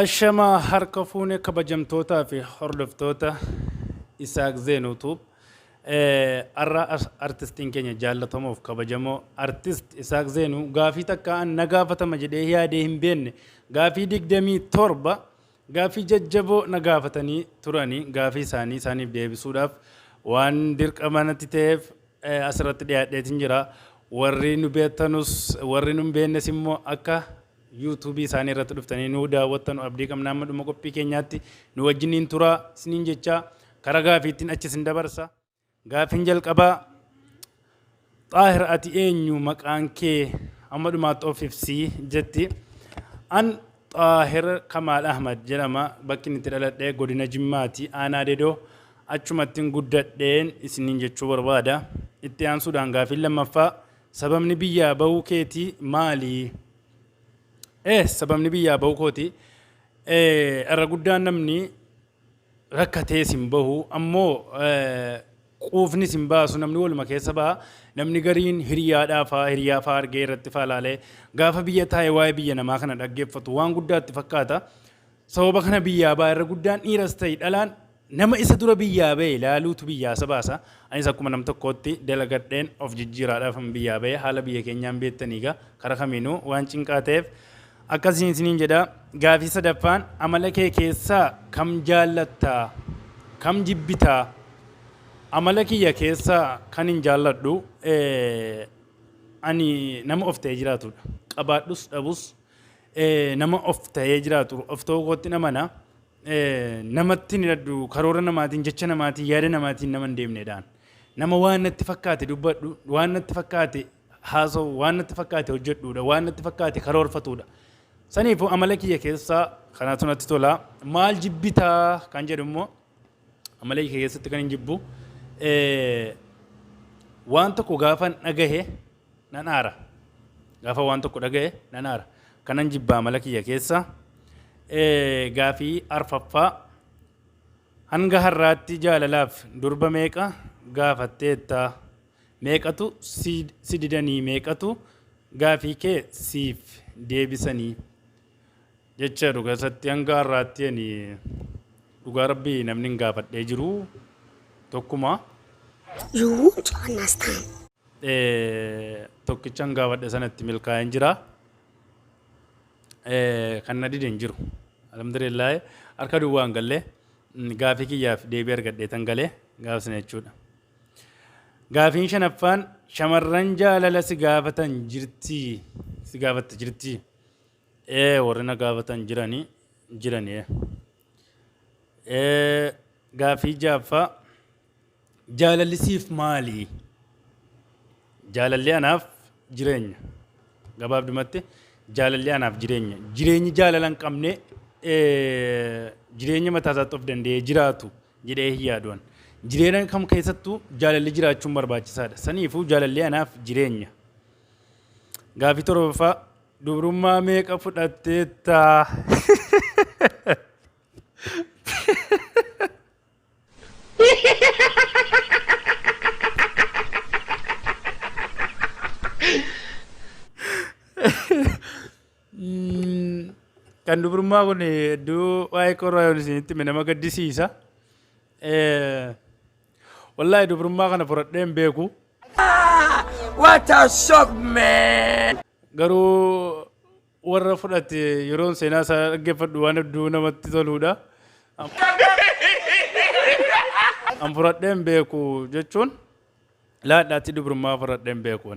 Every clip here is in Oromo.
Ashamaa harka fuune kabajamtootaa fi hordoftoota Isaaq Zeenuu Tube. Har'a artistiin keenya jaallatamoof kabajamoo artist Isaaq Zeenuu gaafii takka an na gaafatama jedhee yaadee hin beekne gaafii 27 gaafii jajjaboo na gaafatanii turanii gaafii isaanii isaaniif deebisuudhaaf waan dirqama natti ta'eef asirratti dhiyaadheetiin jira. Warri nu beektanus warri nu hin beeknes immoo akka YouTube isaanii irratti dhuftanii nu daawwattanu abdii qabna amma dhuma qophii keenyaatti nu wajjiniin turaa isiniin jechaa karaa gaafiittiin achi isin dabarsa. Gaafiin jalqabaa Xaahir ati eenyu maqaan kee amma dhumaatti of ibsii jetti. An Xaahir Kamaal Ahmad jedhama bakki inni itti dhaladhe godina Jimmaati aanaa Dedoo achumattin guddadheen isiniin jechuu barbaada. Itti aansuudhaan gaafiin lammaffaa Sababni biyyaa bahuu keetii maali? Sababni biyyaa bahuu kooti irra guddaan namni rakkatees hin bahu ammoo quufnis hin baasu namni waluma keessa baha namni gariin hiriyaadhaa faa hiriyaa faa argee irratti faa laalee gaafa biyya taa'e waa'ee biyya namaa kana dhaggeeffatu waan guddaa itti fakkaata. Sababa kana biyyaa ba'a irra guddaan dhiiras ta'e dhalaan nama isa dura biyyaa ba'e ilaaluutu biyyaa isa baasa. Anis akkuma nam tokkootti dalagadheen of jijjiiraadhaafan biyyaa ba'e haala biyya keenyaan beektanii egaa kara kamiinuu waan cinqaa ta'eef akkasiin isiniin jedha. Gaafii sadaffaan amala kee keessaa kam jaallatta? Kam jibbita? Amala kiyya keessaa kan hin jaalladhu ani nama of ta'ee jiraatudha. Qabaadhus dhabus nama of ta'ee jiraatu of ta'uu kootti amana. Namatti hin hidhadhu karoora namaatiin jecha namaatiin yaada namaatiin nama hin deemnedhaan. Nama waan natti fakkaate dubbadhu waan natti fakkaate haasa'u waan natti fakkaate hojjedhuudha waan natti fakkaate karoorfatuudha. Saniifuu amala kiyya keessaa kanaatu natti tola. Maal jibbitaa kan jedhu immoo amala kiyya keessatti kan hin jibbu waan tokko gaafan dhagahe nan aara. Gaafa waan tokko dhaga'e nan aara. Kanan jibba amala kiyya keessa. Gaafii arfaffaa hanga har'aatti jaalalaaf durba meeqa gaafatteetta? Meeqatu si didanii meeqatu gaafii kee siif deebisanii? Jecha dhugaa isatti hanga har'aatti ani dhugaa rabbii namni hin gaafadhee jiru tokkuma. You won't understand. Tokkichan gaafadhe sanatti milkaa'een jira. Kan na dide hin jiru. Alhamdulillah harka duwwaa hin galle gaafii kiyyaaf deebii argadhee tan galee gaaf sana jechuudha. Gaafiin shanaffaan shamarran jaalala si gaafatan jirtii si gaafatte jirtii? Ee warri na gaafatan jirani jirani. Ee gaafii jaaffaa jaalalli siif maali? Jaalalli anaaf jireenya. Gabaabdumatti jaalalli anaaf jireenya. Jireenyi jaalala hin qabne jireenya mataa isaatti of danda'ee jiraatu jedhee hin yaadu an. Jireenya kam keessattuu jaalalli jiraachuun barbaachisaadha. Saniifuu jaalalli anaaf jireenya. Gaafii torbaffaa dubrummaa meeqa fudhatteetta? Kan dubrummaa kun hedduu waa'ee korraa yoon isinitti hime nama gaddisiisa. Wallaahi dubrummaa kana fudhadhee hin beeku. What a shock, man! Garuu warra fudhate yeroon seenaa isaa dhaggeeffadhu waan hedduu namatti toluudha. An fudhadhee hin beeku jechuun laadhaatti dubrummaa fudhadhee hin beeku.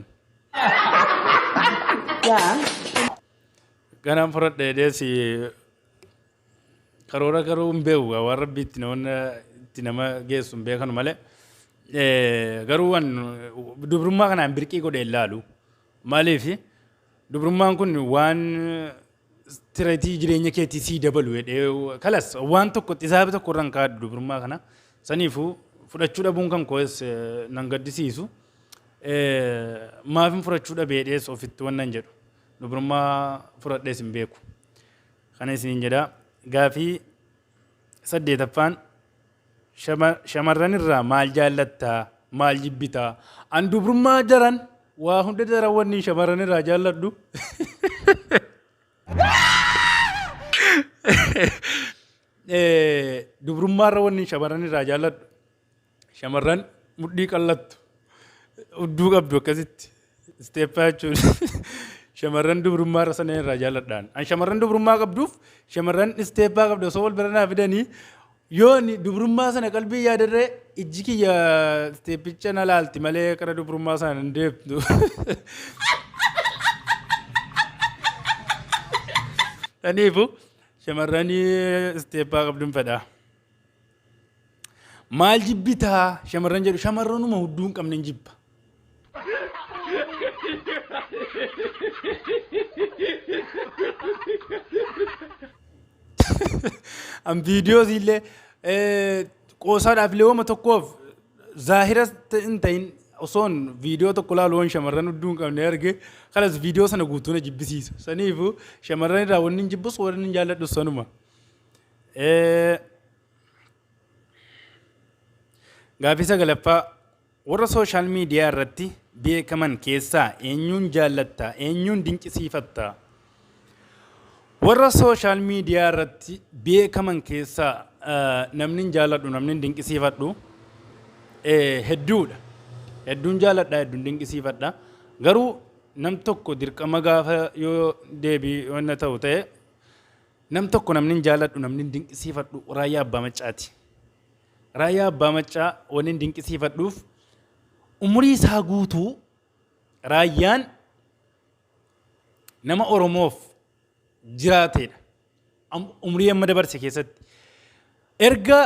Ganaan fudhadhee deesi karoora garuu hin beeku waan rabbi itti namoonni itti nama geessu hin beekanu malee. Garuu waan dubrummaa kanaan birqii godhee hin laalu. Maaliif dubrummaan kun waan tireetii jireenya keetii sii dabalu jedhee kalas waan tokko xisaaba tokko irra hin kaaddu dubrummaa kana. Saniifuu fudhachuu dhabuun kan koos nan gaddisiisu. Maafin fudhachuu dhabee jedhees ofitti wannan jedhu. Dubrummaa fudhadhees hin beeku. Kana isiniin jedha. Gaafii saddeetaffaan Shamarran irraa maal jaallatta? Maal jibbita? An dubrummaa daran waa hunda daran wanni shamarran irraa jaalladhu. Dubrummaarra wanni shamarran irraa jaalladhu shamarran mudhii qallattu hudduu qabdu akkasitti isteeppaa jechuudha. Shamarran dubrummaarra sana irraa jaalladhaan. An shamarran dubrummaa qabduuf shamarran isteeppaa qabdu osoo wal bira naa fidanii yoo ani dubrummaa sana qalbii yaadarree ijji kiyya isteeppicha na laalti malee kara dubrummaa sana hin deemtu. Kaniifu shamarran isteeppaa qabduun fedha. Maal jibbitaa shamarran jedhu shamarranuma hudduu hin qabne hin jibba. An viidiyoo illee qoosaadhaaf illee wama tokkoof zaahira hin ta'in osoon viidiyoo tokko laalu waan shamarran hudduu hin qabne arge kanas viidiyoo sana guutuu na jibbisiisa. Saniifu shamarran irraa wanni hin jibbus wanni hin jaalladhus sanuma. Gaaffii sagalaffaa warra sooshaal miidiyaa irratti beekaman keessaa eenyuun jaallatta eenyuun dinqisiifatta? Warra sooshaal miidiyaa irratti beekaman keessaa namni hin jaalladhu namni hin dinqisiifadhu hedduudha. Hedduun jaalladha hedduun dinqisiifadha. Garuu nam tokko dirqama gaafa yoo deebii wanna ta'u ta'e nam tokko namni hin jaalladhu namni hin dinqisiifadhu Raayyaa Abbaa Maccaati. Raayyaa Abbaa Maccaa wanni hin dinqisiifadhuuf umurii isaa guutuu Raayyaan nama Oromoof jiraateedha. Umurii amma dabarse keessatti. Erga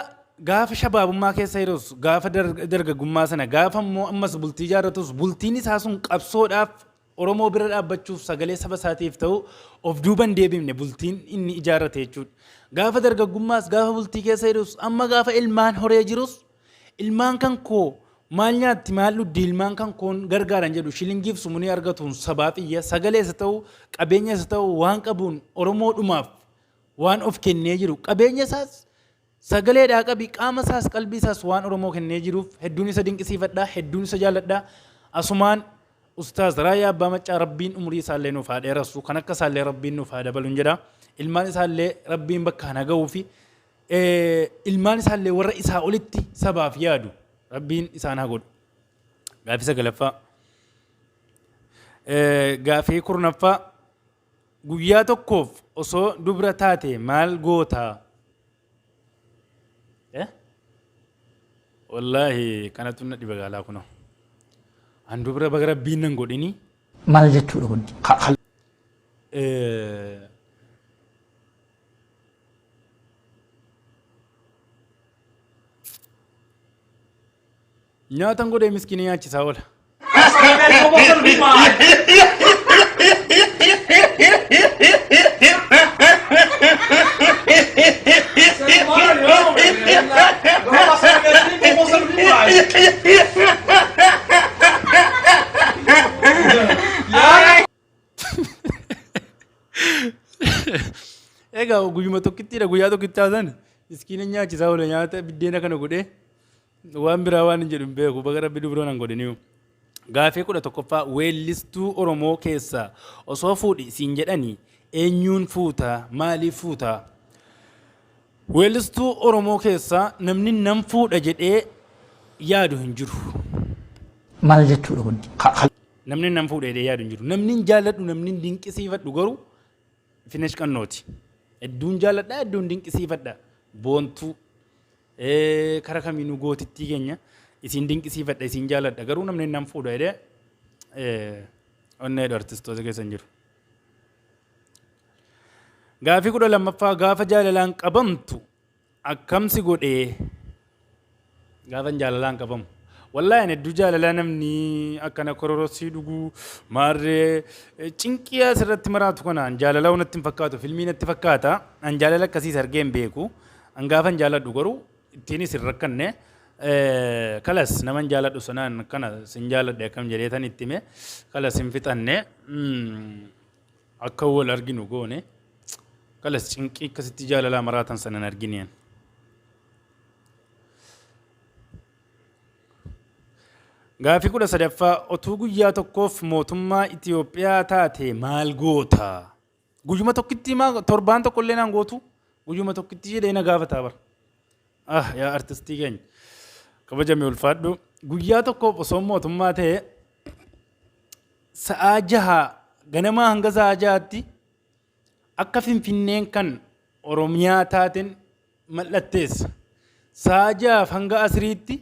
gaafa shabaabummaa keessa jirus gaafa dargaggummaa sana gaafa immoo ammas bultii ijaarratus bultiin isaa sun qabsoodhaaf Oromoo bira dhaabbachuuf sagalee saba isaatiif ta'u of duuba hin deebifne bultiin inni ijaarrate jechuudha. Gaafa dargaggummaas gaafa bultii keessa jirus amma gaafa ilmaan horee jirus ilmaan kan koo maal nyaatti maal dhugdi ilmaan kan koon gargaaran jedhu shilingiif sumunii argatuun sabaaf iyya sagalee isa ta'u qabeenya isa ta'u waan qabuun Oromoodhumaaf waan of kennee jiru qabeenya isaas sagaleedhaa qabi qaama isaas qalbii isaas waan Oromoo kennee jiruuf hedduun isa dinqisiifadha hedduun isa jaalladha asumaan Ustaaz Raayyaa Abbaa Maccaa Rabbiin umurii isaallee nuuf haa dheerassu kan akka isaallee Rabbiin nuuf haa dabalun jedha ilmaan isaallee Rabbiin bakka haa ga'uu fi ilmaan isaallee warra isaa olitti sabaaf yaadu Rabbiin isaan haa godhu. Gaafii sagalaffaa. Gaafii kurnaffaa. Guyyaa tokkoof osoo dubra taate maal goota? Eh? Wallaahi kanatu na dhiba gaalaa kunoo. An dubra baga rabbiin nan godhini. Maal jechuudha kun? Nyaatan godhee miskiina nyaachisaa oola. Egaa guyyuma tokkittiidha guyyaa tokkichaa sana miskiina nyaachisaa oola nyaata biddeena kana godhee Waan biraa waan hin jedhu hin beeku baga rabbi dubroo nan godhiniyu. Gaafii 11ffaa Weellistuu Oromoo keessaa osoo fuudhi siin jedhanii eenyuun fuuta maaliif fuuta? Weellistuu Oromoo keessaa namni nan fuudha jedhee yaadu hin jiru. Maal jechuudha kun? Namni nan fuudha jedhee yaadu hin jiru. Namni hin jaalladhu namni hin dinqisiifadhu garuu Finesh Qannooti. Hedduun jaalladha hedduun dinqisiifadha. Boontuu. Kara kamiinuu gootittii keenya isiin dinqisiifadha isiin jaaladha garuu namni nan fuudha jedhee onnee jedhu artistoota keessa hin jiru. Gaafii 12ffaa gaafa jaalalaan qabamtu akkam si godhee gaafan jaalalaan qabamu. Wallaahi ani hedduu jaalalaa namni akkana kororossii dhuguu maarree cinqii asirratti maraatu kanaan jaalalaa natti hin fakkaatu filmii natti fakkaata an jaalala akkasiis argee hin beeku. An gaafan jaaladhu garuu ittiinis hin rakkanne kalas naman jaaladhu sanaan kana sin jaaladhe akkam jedhee tan itti hime kalas hin fixanne akka wal arginu goone kalas cinqii akkasitti jaalalaa maraatan sana hin argineen. Gaafii 13ffaa otuu guyyaa tokkoof mootummaa Itiyoophiyaa taate maal goota? Guyyuma tokkitti maa torbaan tokko illee naan gootu. Guyyuma tokkitti jedhee na gaafataa bara. Ah yaa artistii keenya. Kabajame ulfaadhu. Guyyaa tokkoof osoo mootummaa ta'ee sa'aa 6 ganamaa hanga sa'aa 6tti akka Finfinneen kan Oromiyaa taateen mallatteessa. Sa'aa 6f hanga asiriitti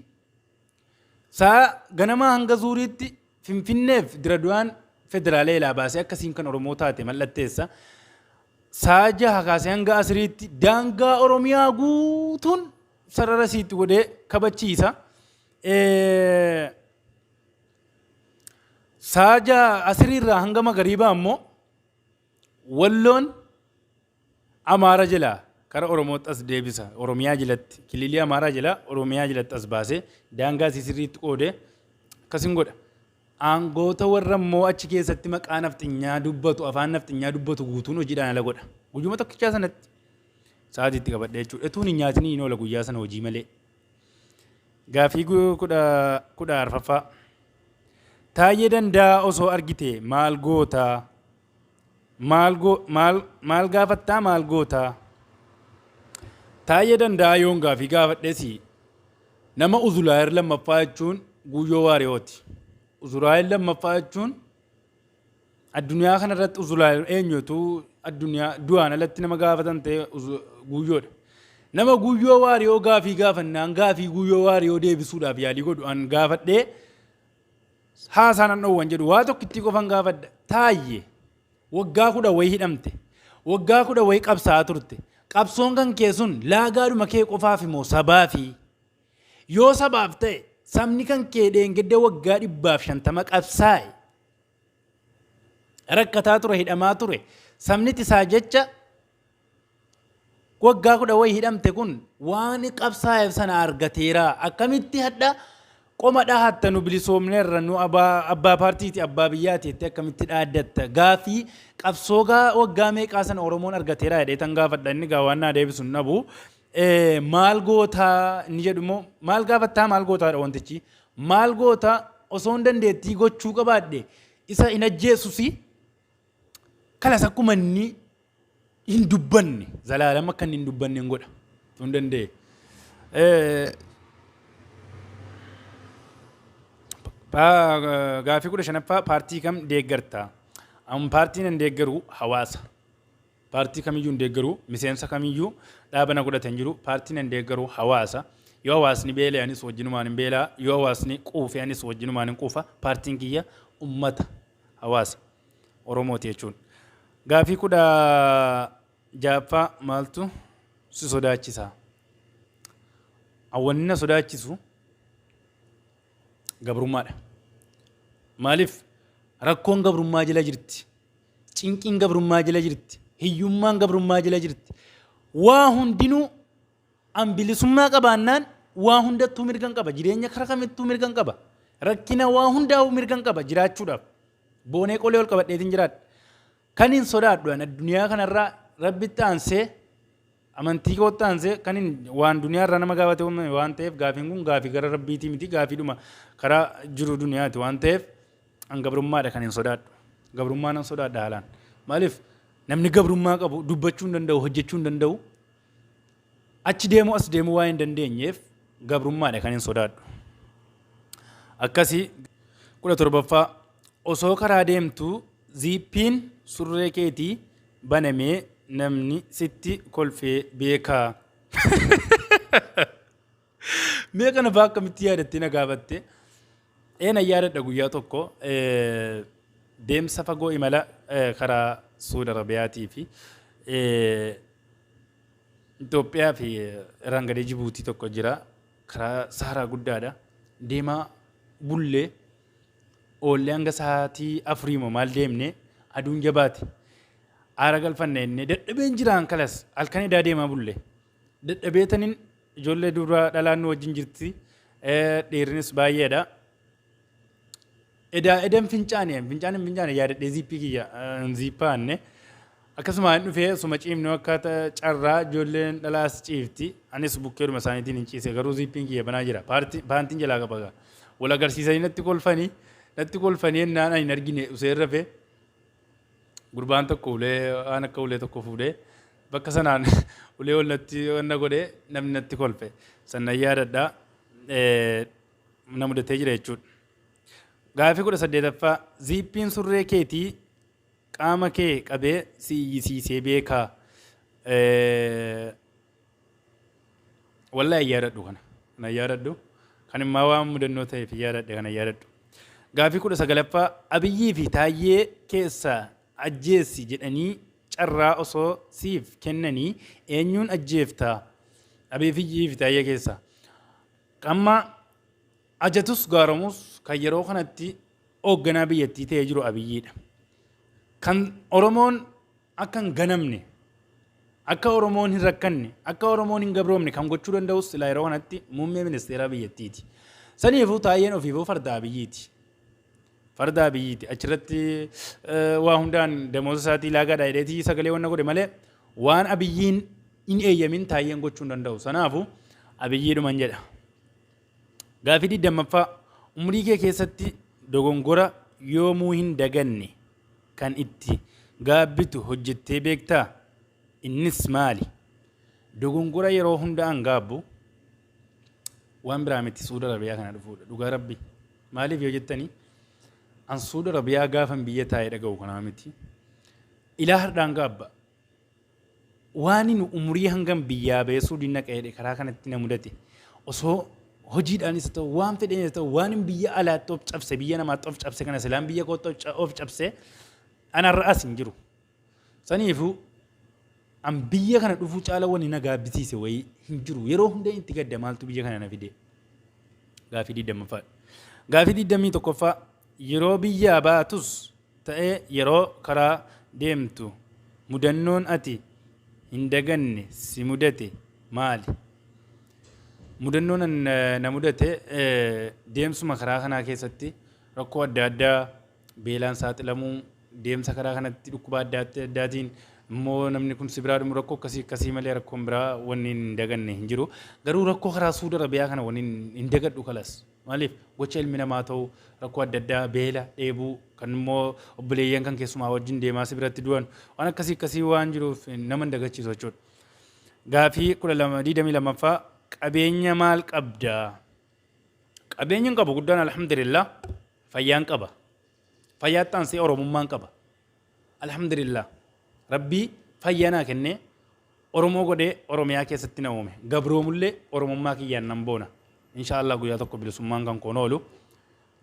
sa'aa ganamaa hanga zuuriitti Finfinneef Diraduwaan federaalee ilaa baasee akkasiin kan Oromoo taate mallatteessa. Sa'aa 6 kaasee hanga asiriitti daangaa Oromiyaa guutuun sarara siitti godhee kabachiisa. Sa'aa 6 asiriirraa hanga magariibaa immoo Walloon Amaara jalaa kara Oromootti as deebisa. Oromiyaa jalatti, kililii Amaaraa jalaa Oromiyaa jalatti as baasee daangaa isii sirriitti qoodee akkasin godha. Aangoota warra immoo achi keessatti maqaa nafxinyaa dubbatu, afaan nafxinyaa dubbatu guutuun hojiidhaan ala godha. Guyyuma tokkichaa sanatti sa'aatii itti qabadhe jechuudha. Etuun hin nyaatinii hin oola guyyaa sana hojii malee. Gaafii 14ffaa. Taayyee Danda'aa osoo argite maal goota? Maal goo maal maal gaafattaa maal goota? Taayyee Danda'aa yoon gaafii gaafadhesi nama Uzulaayir lammaffaa jechuun Guyyoo Waariyooti. Uzulaayir lammaffaa jechuun addunyaa kanarratti Uzulaayir eenyutu addunyaa du'aan alatti nama gaafatan ta'e Guyyoodha. Nama Guyyoo Waariyoo gaafii gaafannaan gaafii Guyyoo Waariyoo deebisuudhaaf yaalii godhu an gaafadhee haasaa nan dhoowwan jedhu waa tokkittii qofan gaafadha. Taayye waggaa 10 wayii hidhamte. Waggaa 10 wayii qabsaa'aa turte. Qabsoon kan kee sun laagaadhuma kee qofaaf moo sabaafi? Yoo sabaaf ta'e sabni kan kee dheengadda waggaa 150 qabsaa'e rakkataa ture hidhamaa ture sabni isaa jecha waggaa 10 wayii hidhamte kun waan qabsaa'eef sana argateera. Akkamitti hadha qoma dhahatta nu bilisoomneerra nu abbaa paartiiti abbaa biyyaati jettee akkamitti dhaaddatta? Gaafii qabsoo waggaa meeqaa sana Oromoon argateera jedhee tan gaafadha. Inni gaa waan naa deebisu hin dhabu. Maal gootaa inni jedhu immoo maal gaafattaa maal gootaadha wantichi. Maal gootaa osoon dandeettii gochuu qabaadhe isa hin ajjeesusi kalas akkuma inni hin dubbanne zalaalam akka inni hin dubbanne hin godha. Tun danda'e. Gaaffii 15ffaa paartii kam deeggarta? An paartiin an deeggaru hawaasa. Paartii kamiyyuu hin deeggaru, miseensa kamiyyuu dhaaba na godhate hin jiru. Paartiin an deeggaru hawaasa. Yoo hawaasni beela'e anis wajjinumaan hin beela'a. Yoo hawaasni quufe anis wajjinumaan hin quufa. Paartiin kiyya ummata hawaasa Oromooti jechuun. Gaaffii 16ffaa maaltu si sodaachisa? Wanni na sodaachisu gabrummaadha. Maaliif? Rakkoon gabrummaa jala jirti. Cinqiin gabrummaa jala jirti. Hiyyummaan gabrummaa jala jirti. Waa hundinuu an bilisummaa qabaannaan waa hundattuu mirgan qaba. Jireenya kara kamittuu mirgan qaba. Rakkina waa hundaa'uu mirgan qaba jiraachuudhaaf. Boonee qolee ol qabadheetiin jiraadha. Kan hin sodaadhu an addunyaa kanarraa rabbitti aansee amantii kootti aansee kan hin waan duniyaa irraa nama gaafate uumame waan ta'eef gaafiin kun gaafii gara rabbiitii miti gaafiidhuma karaa jiru duniyaati waan ta'eef an gabrummaadha kan hin sodaadhu. Gabrummaa nan sodaadha haalaan. Maaliif namni gabrummaa qabu dubbachuu hin danda'u hojjechuu hin danda'u achi deemuu as deemuu waan hin dandeenyeef gabrummaadha kan hin sodaadhu. Akkasii 17ffaa osoo karaa deemtuu ziippiin surree keetii banamee namni sitti kolfee beekaa. Mee kana fa'aa akkamitti yaadattee na gaafatte? Ee nan yaadadha guyyaa tokko deemsa fagoo imala karaa Suud Arabiyaatii fi Itoophiyaa fi irraan gadee Jibuutii tokko jira. Karaa Saharaa guddaadha. Deemaa bullee oollee hanga sa'aatii afurii moo maal deemne aduun jabaate. Aara galfanne jennee dadhabeen jiraan kalas halkan edaa deemaa bulle. Dadhabeetanin ijoollee dubra dhalaan nu wajjin jirti. Dhiirrinis baay'eedha. Edaa edan fincaane fincaan hin fincaane yaadadhee ziippii kiyya ziippaanne. Akkasuma hin dhufee osuma ciifnu akka carraa ijoolleen dhalaas ciifti. Anis bukkeedhuma isaaniitiin hin ciise garuu ziippiin kiyya banaa jira. Paantiin jalaa qaba gaa. Wal agarsiisanii natti kolfanii natti kolfanii ennaan ani hin argine useen rafee. Gurbaan tokko ulee waan akka ulee tokko fuudhee Bakka sanaan ulee ol natti wanna godhee namni natti kolfe. Sannan yaadadha. Na mudatee jira jechuudha. Gaafii 18ffaa, ziippiin surree keetii qaama kee qabee si iyyisiisee beekaa? Wallahi hin yaadadhu kana. Kana hin yaadadhu. Kan immaa waan mudannoo ta'eef hin yaadadhe kana hin yaadadhu. Gaafii 19ffaa, Abiyyii fi Taayyee keessaa ajjeessi jedhanii carraa osoo siif kennanii eenyuun ajjeefta? Abiyyii fi Taayyee keessaa. Amma ajatus gaaromus kan yeroo kanatti hoogganaa biyyattii ta'ee jiru Abiyyiidha. Kan Oromoon akka hin ganamne, akka Oromoon hin rakkanne, akka Oromoon hin gabroomne kan gochuu danda'us silaa yeroo kanatti muummee ministeeraa biyyattiiti. Saniifuu Taayyeen ofiifuu farda Abiyyiiti. Farda Abiyyiiti. Achirratti waa hundaan damooza isaatii laagaadha jedheetii sagalee wanna godhe malee waan Abiyyiin hin eeyyamin Taayyeen gochuu hin danda'u. Sanaafu Abiyyiidhuman jedha. Gaafii 20ffaa, Umrii kee keessatti dogongora yoomuu hin daganne kan itti gaabbitu hojjettee beektaa? Innis maali? Dogongora yeroo hunda an gaabbu waan biraa miti Suudi Arabiyaa kana dhufuudha. Dhugaa Rabbi. Maaliif yoo jettanii an Suudi Arabiyaa gaafan biyya taa'ee dhaga'u kanaa miti. Ilaa hardhaan gaabba. Waan inni umurii hangam biyyaa ba'ee Suudiin naqa jedhe karaa kanatti na mudate. Osoo hojiidhaanis haa ta'u waan fedheenis haa ta'u waan inni biyya alaatti of cabse biyya namaatti of cabse kana silaan biyya kootti of cabse an har'a as hin jiru. Saniifuu an biyya kana dhufuu caala wanni na gaabbisiise wayii hin jiru. Yeroo hunda itti gadda maaltu biyya kana na fide. Gaafii 20ffaadha. Gaafii 21ffaa, yeroo biyyaa baatus ta'ee yeroo karaa deemtu mudannoon ati hin daganne si mudate maali? Mudannoon na mudate deemsuma karaa kanaa keessatti rakkoo adda addaa beelaan saaxilamuu, deemsa karaa kanatti dhukkuba adda addaatiin immoo namni kun si biraa dhumu rakkoo akkasii akkasii malee rakkoon biraa wanni hin daganne hin jiru. Garuu rakkoo karaa Suudi Arabiyaa kana wanni hin dagadhu kalas. Maaliif gocha ilmi namaa ta'u rakkoo adda addaa beela, dheebuu kan immoo obboleeyyan kan keessumaa wajjin deemaa si biratti du'an waan akkasii akkasii waan jiruuf nama hin dagachiisu jechuudha. Gaafii 12 22ffaa, qabeenya maal qabda? Qabeenya hin qabu guddaan alhamdulillah fayyaan qaba. Fayyaatti aansee Oromummaan qaba. Alhamdulillah Rabbii fayyaa naa kennee Oromoo godhee Oromiyaa keessatti na uume. Gabroomullee Oromummaa kiyyaan nan boona. Insha Allah guyyaa tokko bilisummaan kan koon oolu.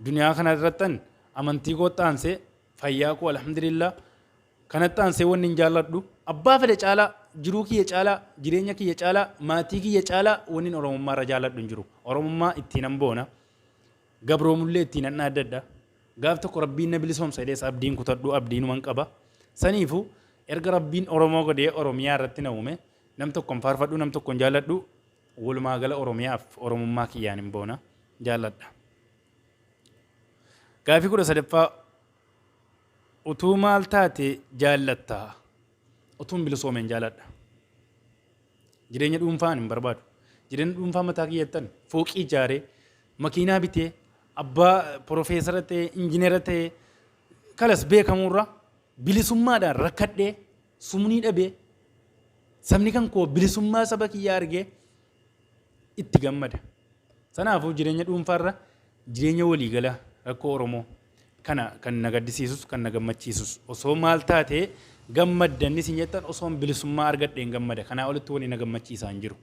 Duniyaa kana irrattan amantii kootti aansee fayyaa koo alhamdulillah kanatti aansee wanni hin jaalladhu abbaa fedhe caalaa jiruu kiyya caalaa jireenya kiyya caalaa maatii kiyya caalaa wanni Oromummaa irra jaalladhu hin jiru. Oromummaa ittiin nan boona. Gabroomullee ittiin nan dhaaddadha. Gaaf tokko Rabbiin na bilisoomsa jedhees abdiin kutadhu abdiinuman qaba. Saniifu erga Rabbiin Oromoo godhee Oromiyaa irratti na uume nam tokko hin faarfadhu nam tokko hin jaalladhu walumaa gala Oromiyaaf Oromummaa kiyyaan hin boona jaalladha. Gaafii 13ffaa, utuu maal taate jaallatta? Utuun bilisoomeen jaaladha. Jireenya dhuunfaa ani hin barbaadu. Jireenya dhuunfaa mataa kiyyattan fooqii ijaaree, makiinaa bitee, abbaa porofeesara ta'ee, injiinera ta'ee, kalas beekamuurra bilisummaadhaan rakkadhee, sumnii dhabee, sabni kan koo bilisummaa saba kiyyaa argee itti gammada. Sanaafuu jireenya dhuunfaarra jireenya waliigala rakkoo Oromoo kana kan na gaddisiisus kan na gammachiisus osoo maal taatee gammadda inni isin jettan osoon bilisummaa argadheen gammada. Kanaa olitti wanni na gammachiisaa hin jiru.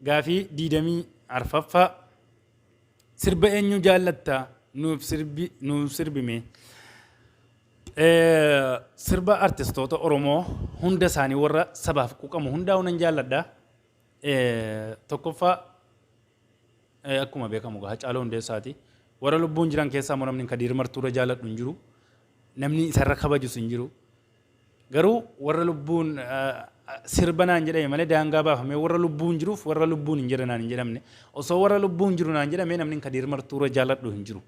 Gaafii 24ffaa, sirba eenyuu jaallatta nuuf sirbi nuuf sirbime? Sirba artistoota Oromoo hunda isaanii warra sabaaf quuqamu hundaa'uu nan jaalladha. Tokkoffaa akkuma beekamu Haacaaluu Hundeessaati. Warra lubbuun jiran keessaa immoo namni Kadiir Martuurra jaalladhu hin jiru. Namni isarra kabajus hin jiru. Garuu warra lubbuun sirba naan jedhame malee daangaa baafamee warra lubbuun jiruuf warra lubbuun hin jirre naan hin jedhamne. Osoo warra lubbuun jiru naan jedhamee namni Kadiir Martuurra jaalladhu hin jiru.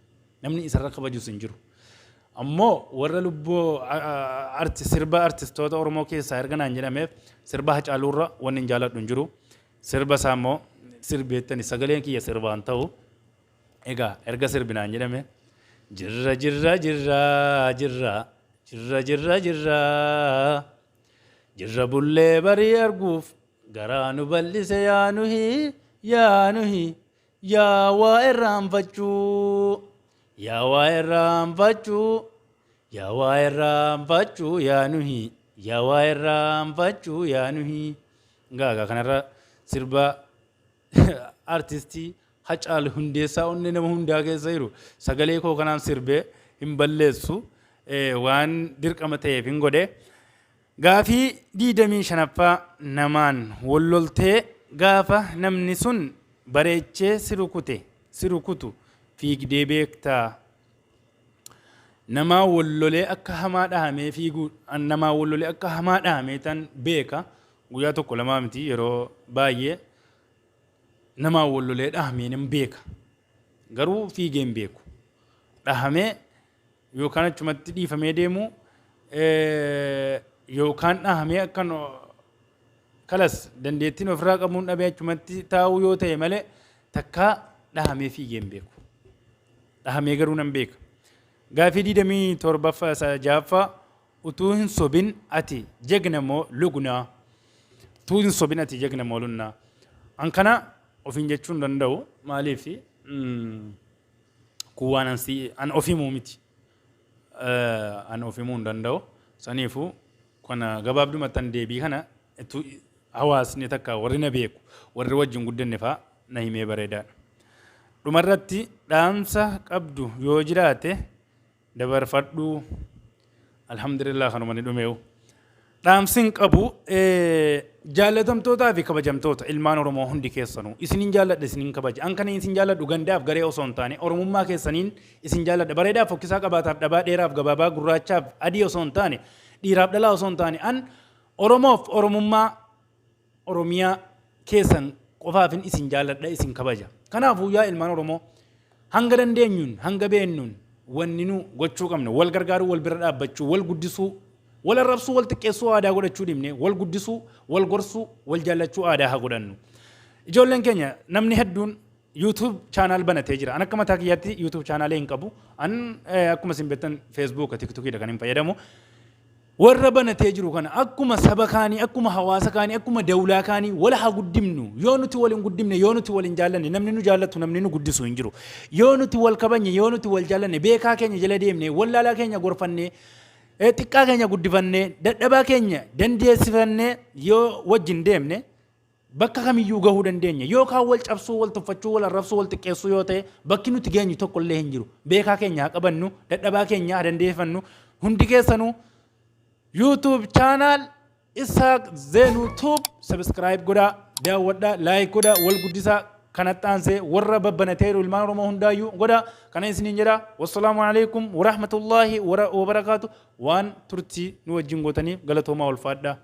Namni isarra kabajus hin jiru. Ammoo warra lubbuu arti sirba artistoota Oromoo keessaa erga naan jedhameef sirba Hacaaluurra wanni hin jaaladhu hin jiru. Sirba isaa immoo sirbeettani sagaleen kiyya sirbaan ta'u. Egaa erga sirbi naan jedhame jirra jirra jirra jirra jirra jirra jirra. Jirra bullee barii arguuf garaa nu bal'ise yaa nuhi yaa nuhi yaa waa irraanfachuu yaa waa irraanfachuu yaa waa irraanfachuu yaa nuhi yaa waa irraanfachuu yaa nuhi. Gaagaa kanarra sirba artistii Hacaalu Hundeessaa onnee nama hundaa keessa jiru sagalee koo kanaan sirbee hin balleessu waan dirqama ta'eef hin godhe. Gaafii 25ffaa namaan wal loltee gaafa namni sun bareechee si rukute si rukutu fiigdee beektaa? Namaan wal lolee akka hamaa dhahamee fiiguu namaan wal lolee akka hamaa dhahamee tan beeka guyyaa tokko lamaa miti yeroo baay'ee namaan wal lolee dhahamee nan beeka. Garuu fiigee hin beeku. Dhahamee yookaan achumatti dhiifamee deemu yookaan dhahamee akkan kalas dandeettiin ofirraa qabuun dhabee achumatti taa'uu yoo ta'e malee takkaa dhahamee fiigee hin beeku. Dhahamee garuu nan beeka. Gaafii 27ffaa isa ja'affaa utuu hin sobin ati jegna moo lugnaa? Utuu hin sobin ati jegna moo lugnaa? An kana ofiin jechuu hin danda'u. Maaliif kun waan an si an of himuu miti. An of himuu hin danda'u. Saniifuu kana gabaabdumatti an deebii kana utuu hawaasni takka warri na beeku warri wajjin guddanne fa'aa na himee bareedaadha. Dhumarratti dhaamsa qabdu yoo jiraate dabarfadhu. Alhamdulillah kanuma ni dhumeewu. Dhaamsin qabu jaallatamtootaa fi kabajamtoota ilmaan Oromoo hundi keessanuu isinin jaalladha isinin kabaja. An kan isin jaalladhu gandaaf garee osoo hin taane Oromummaa keessaniin isin jaalladha. Bareedaaf fokkisaa qabaataaf dhabaa dheeraaf gabaabaa gurraachaaf adii osoo hin taane dhiiraaf dhalaa osoo hin taane an Oromoof Oromummaa Oromiyaa keessan qofaafin isin jaalladha isin kabaja. Kanaafuu yaa ilmaan Oromoo hanga dandeenyuun hanga beennuun wanni nu gochuu qabnu wal gargaaruu wal bira dhaabbachuu wal guddisuu wal arrabsuu wal xiqqeessuu aadaa godhachuu dhiibne wal guddisuu wal gorsuu wal jaallachuu aadaa haa godhannu. Ijoolleen keenya namni hedduun YouTube channel banatee jira. An akka mataa kiyyaatti YouTube channel hin qabu. An akkuma isin beektan Facebook, TikTokidha kan hin fayyadamu. Warra banatee jiru kana akkuma saba kaanii, akkuma hawaasa kaanii, akkuma dawlaa kaanii wal haa guddifnu. Yoo nuti wal hin guddifne, yoo nuti wal hin jaallanne, namni nu jaallatu, namni nu guddisu hin jiru. Yoo nuti wal kabajne, yoo nuti wal jaallanne, beekaa keenya jala deemne, wallaalaa keenya gorfanne, xiqqaa keenya guddifanne, dadhabaa keenya dandeessifanne yoo wajjin deemne bakka kamiyyuu gahuu dandeenya. Yookaan wal cabsuu, wal tuffachuu, wal arrabsuu, wal xiqqeessuu yoo ta'e bakki nuti geenyu tokko illee hin jiru. Beekaa keenya haa qabannu, dadhabaa keenya haa dandeeffannu. Hundi keessanuu YouTube channel Isaaq Zeenuu Tube subscribe godhaa, daawwadhaa, like godhaa, wal guddisaa. Kanatti aansee warra babbanateeru ilmaan Oromoo hundaayyuu godhaa. Kana isiniin jedha. Wassalaamu alaikum warahmatullaahi wabarakaatu. Waan turtii nu wajjin gootaniif galatoomaa ulfaadhaa.